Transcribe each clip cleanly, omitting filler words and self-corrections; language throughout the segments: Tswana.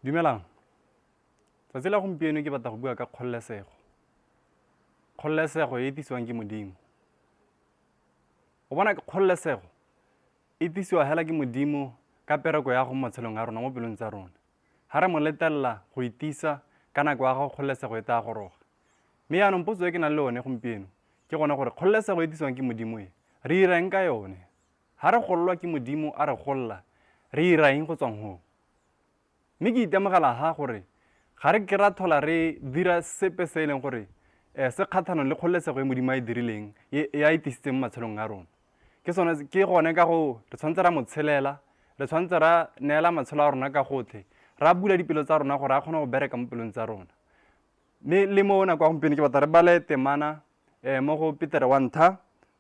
Dumelang. Tsatsi la gompieno ke batla go bua ka kgololesego. Kgololesego e e tlisiwang ke Modimo. O bona kgololesego e tlisiwa hela ke Modimo ka pereko ya go mo matshelong a rona mo pelong tsa rona. Ga re mo letelela go itisa ka nako ya gago kgololesego e tla goroga. Mme yaanong potso e ke nang le yone gompieno ke gone gore kgololesego e tlisiwang ke Modimo e, re ira eng ka yone? Ga re gololwa ke Modimo a re golola, re ira eng go tswang hoo? Mme ke itemogela ha gore ga re ke ra thola re dira sepe se e leng gore um se kgatlhanong le kgololesego e Modimo a e dirileng, e a e tlisitseng mo matshelong a rona. Ke sone ke gone ka go re tshwanetse ra mo tshelela, re tshwanetse ra neela matshelo a rona ka gotlhe, ra bula dipelo tsa rona gore a kgone go bereka mo pelong tsa rona. Mme le mo nako ya gompieno ke batla re bale temana um mo go Petere wa ntlha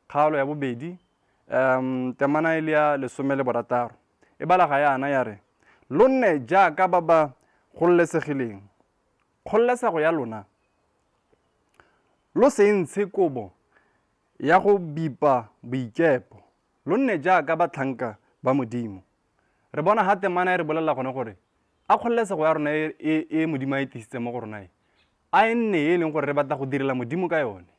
kgaolo ya bobedi um temana e le ya 16. E bala ga yana ya re, Lo nne jaaka ba ba gololesegileng. Kgololesego ya lona lo se e ntshe kobo ya go bipa boikepo, lo nne jaaka batlhanka ba Modimo. Re bona ga temana e re bolelela gone gore a kgololesego ya rona e, e, e Modimo a e tlisitseng mo go rona e, a e nne e e leng gore re batla go direla Modimo ka yone.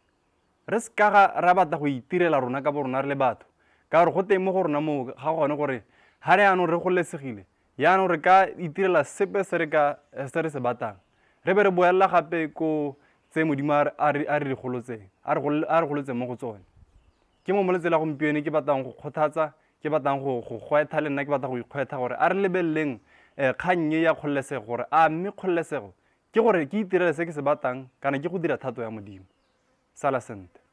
Re se ka ra batla go itirela rona ka bo rona re le batho, ka gore go teng mo go rona moo ga gone gore ga re yaanong re gololesegile, yaanong re ka itirela sepe se re ka se re se batlang. Re be re boelela gape ko tse Modimo a re di golotseng, a re golotseng mo go tsone. Ke mo mo letsela gompieno ke batlang go kgothatsa, ke batlang go go gwetha le nna ke batla go ikgwetha gore a re lebeleleng kgang e ya kgololesego gore a mme kgololesego ke gore ke itirele se ke se batlang kana ke go dira thato ya Modimo. Sala sentle.